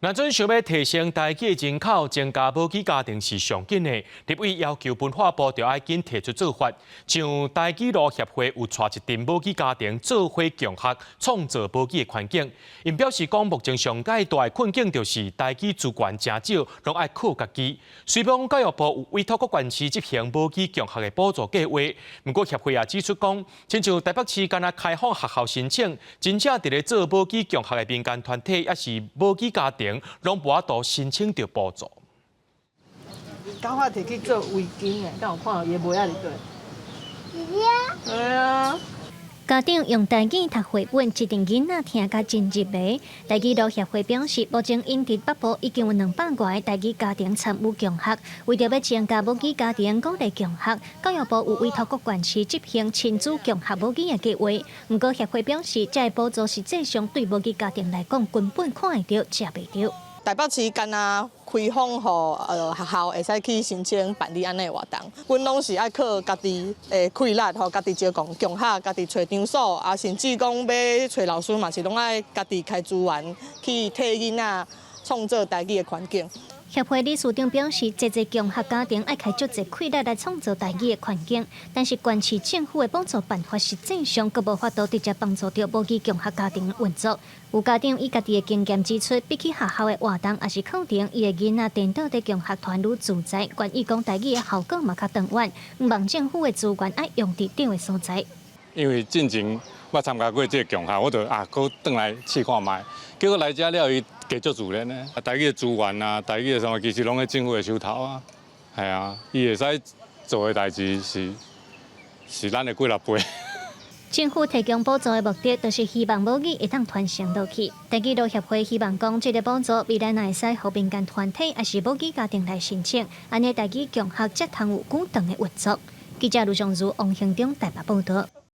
若準想欲提升台語的人口，增加母語家庭是上緊的。立委要求文化部著愛緊提出做法，像台語路協會有帶一陣母語家庭做伙共學，創造母語的環境。𪜶表示講，目前上蓋大的困境就是台語資源誠少，攏愛靠家己。雖罔教育部有委託各縣市執行母語共學的補助計劃，毋過協會也指出講，親像台北市干焦開放學校申請，真正佇咧做母語共學的民間團體，抑是母語家庭，攏無法度申請著補助。頭髮提去做圍巾的，敢有看著伊的尾仔佇佗？對啊。家長用台語讀繪本，一陣囡仔聽甲真入迷。台語路協會表示，目前𪜶佇北部已經有200外個台語家庭參與共學。為著欲增加母語家庭鼓勵共學，教育部有委託各縣市執行親子共學母語的計劃。毋過協會表示，這个補助實際上對母語家庭來講，根本看會著，食袂著。台北市干焦開放予學校會使去申請辦理按呢活動，阮攏是愛靠家己的氣力吼，家己招共共學，家己揣場所，啊，甚至講欲揣老師嘛是攏愛家己開資源去替囡仔創造台語的環境。協會理事長表示，濟濟共學家庭愛開足濟氣力來創造台語的環境，但是縣市政府的補助辦法實際上閣無法度直接幫助著母語共學家庭運作。有家長以家己的經驗指出，比起學校的活動抑是課程，伊的囡仔顛倒佇共學團愈自在，願意講台語的效果嘛較長遠。毋望政府的資源愛用佇對的所在。因為進前我參加過這個共學，我就啊，閣轉來試看覓，結果來遮了伊加足自然呢。啊，台語的資源啊，台語的啥物，其實攏佇政府的手頭啊，係啊，伊會使做的代誌是咱的幾若倍。政府提供補助的目的，就是希望母語會當傳承落去。台語路協會希望講，這个補助未來若會使予民間團體，抑是母語家庭來申請，按呢台語共學才通有久長的運作。記者盧尚如、王興中台北報導。